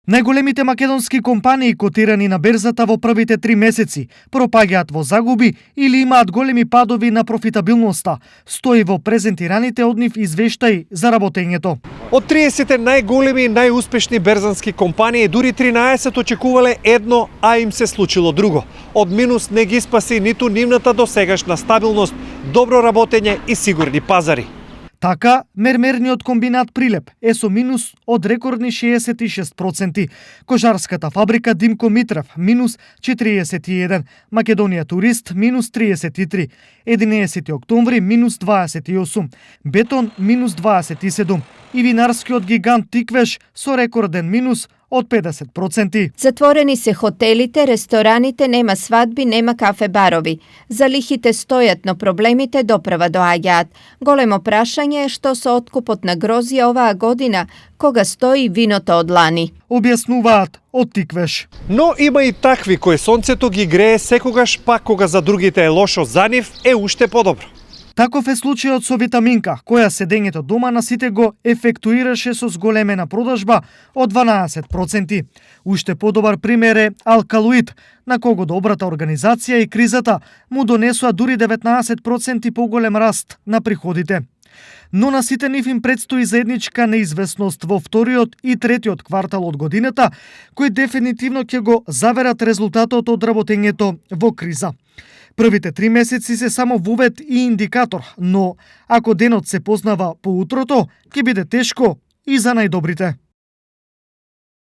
Најголемите македонски компании котирани на берзата во првите 3 месеци пропаѓаат во загуби или имаат големи падови на профитабилноста, стои во презентираните од нив извештаи за работењето. Од 30 најголеми и најуспешни берзански компании, дури 13 очекувале едно, а им се случило друго. Од минус не ги спаси ниту нивната досегашна стабилност, добро работење и сигурни пазари. Така, мермерниот комбинат Прилеп е со минус од рекордни 66%, кожарската фабрика Димко Митрев минус 41%, Македонија Турист минус 33%, 11 октомври минус 28%, Бетон минус 27% и винарскиот гигант Тиквеш со рекорден минус од 50%. Затворени се хотелите, рестораните, нема свадби, нема кафе-барови. Залихите стојат, но проблемите доправа доаѓаат. Големо прашање е што со откупот на грозија оваа година, кога стои виното од лани. Објаснуваат од Тиквеш. Но има и такви кои сонцето ги грее секогаш, па кога за другите е лошо, за нив е уште подобро. Таков е случајот со витаминка, која седењето дома на сите го ефектуираше со зголемена продажба од 12%. Уште подобар пример е Алкалоид, на кого добрата организација и кризата му донесоа дури 19% поголем раст на приходите. Но на сите нив им предстои заедничка неизвестност во вториот и третиот квартал од годината, кои дефинитивно ќе го заверат резултатот од работењето во криза. Првите 3 месеци се само вовет и индикатор, но ако денот се познава по утрото, ќе биде тешко и за најдобрите.